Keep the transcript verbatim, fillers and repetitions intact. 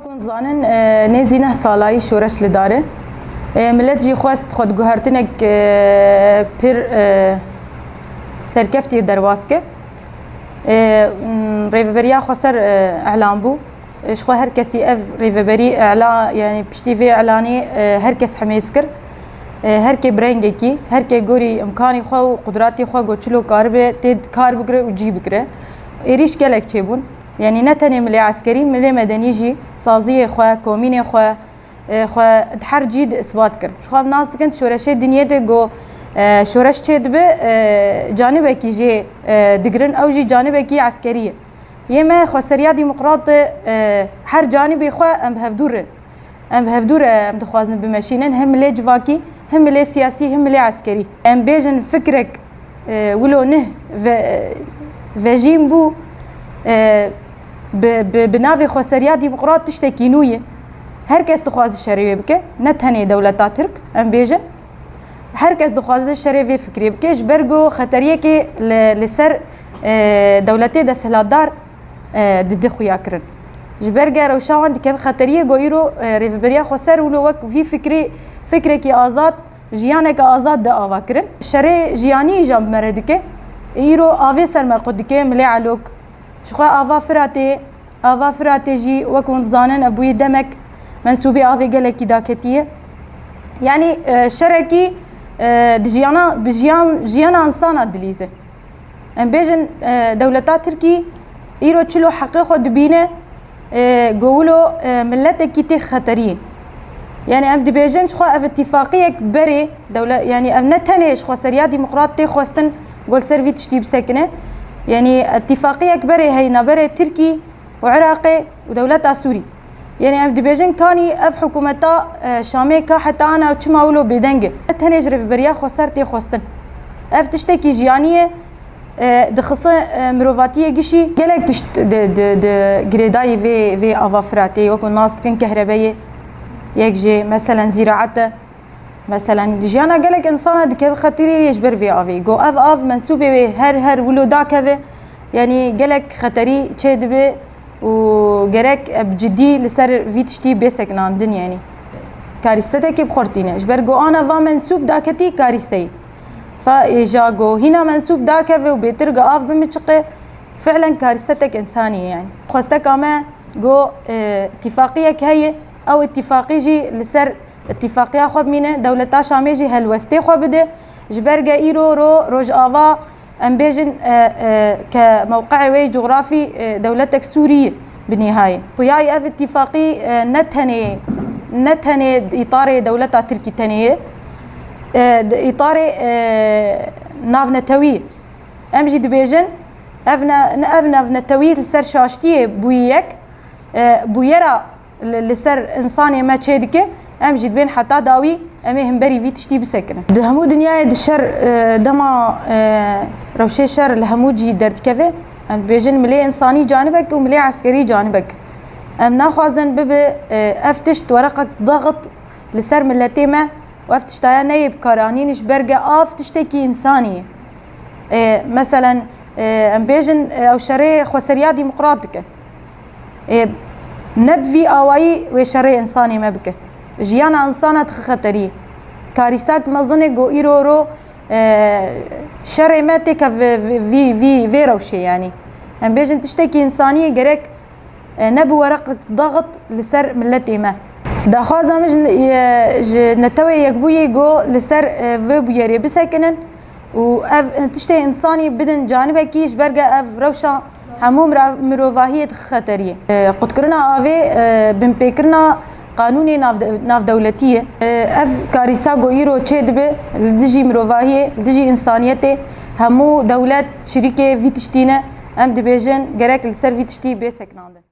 Hûn dizanin, e, nêzî neh salayî şoreş li dar e. E, millet jî xwest xwe di guhertinek, e, pir, e, serkeftî derbas ke. E, m, Rêveberiya Xweser, e, elan bû. E, ji xwe her kesî ev rêveberî ela, yani piştî vê elanî, e, her kes hemêz kir. E, her kê bi rengekî, her kê gorî imkanî xwe û qudratî xwe got çilo karibe tê kar bigire û cî bigire. Êrîş gelek çêbûn. Yani ne tenê milê eskerî, milê medenî jî saziyê xwe, komînê xwe, e, xwe di her cî de isbat kir. Ji xwe em nas dikin, şoreşê dinyê de go, e, şoreş çêdibe, e, canibekî jê, e, digirin, ew jî canibekî eskerî ye. Yê me xweseriya demokrat e, e, her canibê xwe em bi hevdû re, em bi hevdû re em dixwazin bimeşînin, him milê civakî, him milê siyasî, him milê eskerî. Em bêjin fikrek, e, wilo nih ve-, vejîn bû, e, bi, bi, bi navê xweseriya demokrat tiştekî nû ye. Her kes dixwaze şerê wê bike, ne tenê dewleta Tirk, em bêjin. Her kes dixwaze şerê vê fikrê bike, ji ber ku xeteriyekê li, li ser, e, dewletê desthilatdar, e, dide xuya kirin. Ji ber ge rewşa wan dikeve xeteriyê, ku îro, e, Rêveberiya Xweser wilo wek vî fikrê, fikrekî azad, jiyaneke azad de ava kirin. Şerê jiyanî îja bi me re dike. Îro avê ser me qut dike, milê Elok. Ji xwe ava Firatê, ava Firatê jî wek hûn dizanin, e, bûyî demek mensûbê avê gelekî daketiye. Yanî, e, şerekî, e, di jiyana, bi jiyan, jiyana insana dilîze. Em bêjin, e, dewleta Tirkî îro çilo heqê xwe dibîne, e, go wilo, e, miletekî tê xeteriyê. Yani em dibêjin, ji xwe ev îtîfaqiyek berê, dewle-, yani ev ne tenê ji xweseriya demokrat tê xwestin, go li ser vî tiştî bisekine. Yani îtîfaqiyek berê heye navberê Tirkî û Iraqê û dewleta Sûrî. Yani em dibêjin, kanî ev hikûmeta, e, Şamê ka heta ana çima wilo bêdeng e? Ne tenê ji Rêveberiya Xweser tê xwestin. Ev tiştekî jiyanî ye, e, dixise, e, mirovatiyê gişî. Gelek tişt di, di, di girêdayî vê, vê ava Firatê, wekû nas dikin kehrebeyê, yek jê, meselen, zîraet e. Meselen, jiyana gelek insana dikeve xeteriyê ji ber vê avê. Go ev av mensûbê wê her, her wilo dakeve, yanî gelek xeterî çêdibe û gerek bi cidî li ser vî tiştî bê sekinandin, yanî karîstetekê bi xwe re tîne. Ji ber go ana va mensûb daketî karîsteyê. Fa êja go hîna mensûb dakeve û bêtir go av bimiçiqe, fi'len karîstetek însanî ye, yanî. Xwesteka me go, e, îtîfaqiyek heye, ew îtîfaqî jî li ser îtîfaqiya xwe bimîne, dewleta Şamê jî helwestê xwe bide. Ji ber ge îro ro Rojava, em bêjin, e, e, ke mewqeê wê cografî, e, dewletek Sûrî ye bi nihayê. Xuyayê ev îtîfaqî, e, ne tenê, ne tenê di îtarê dewleta Tirkî tenê ye, e, di îtarê, e, navnetewî ye. Em jî dibêjin, ev ne, ne ev navnetewî li ser şaştiyê bûyî yek, e, bûyera li, li ser însanê me çêdike, em jî dibên heta dawî em ê himberî vî tiştî bisekinin. Di hemû dinyayê di şer, e, dema, e, rewşê şer li hemû cî derdikeve, em dibêjin milê însanî canibek û milê eskerî canibek. Em naxwazin bibe, e, ev tişt wereqek daxit li ser miletê me û ev tiştaya neyê bikaranîn ji ber ge av tiştekî însanî ye. E, meselen, e, em bêjin, e, ew şerê xweseriya demokrat dike. Ê, ne bi vî awayî wê şerê însanê me bike. Jiyana însana dixi xeteriyê. Karîstak mezin e ku îro ro, e, şerê me têke vê, vê, vî, vî, vê rewşê, yanî. Em bêjin tiştekî însaniyê gerek, e, ne bi wereq daxit li ser miletê me. Daxwaza min ji, e, ji Netewê Yekbûyî ku li ser, e, vê bûyerê bisekinin. Û ev tiştê însanî bidin canibekî, ji ber ge ev rewşa hemû mira-, mirovahiyê dixi xeteriyê. E, qutkirina avê, e, binpêkirina qanûnê navde-, navdewletî ye. E, ev karîsa ku îro çêdibe li dijî mirovahiyê, li dijî însaniyetê, hemû dewlet şirîkê vî tiştî ne. Em dibêjin gerek li ser vî tiştî bê sekinandin.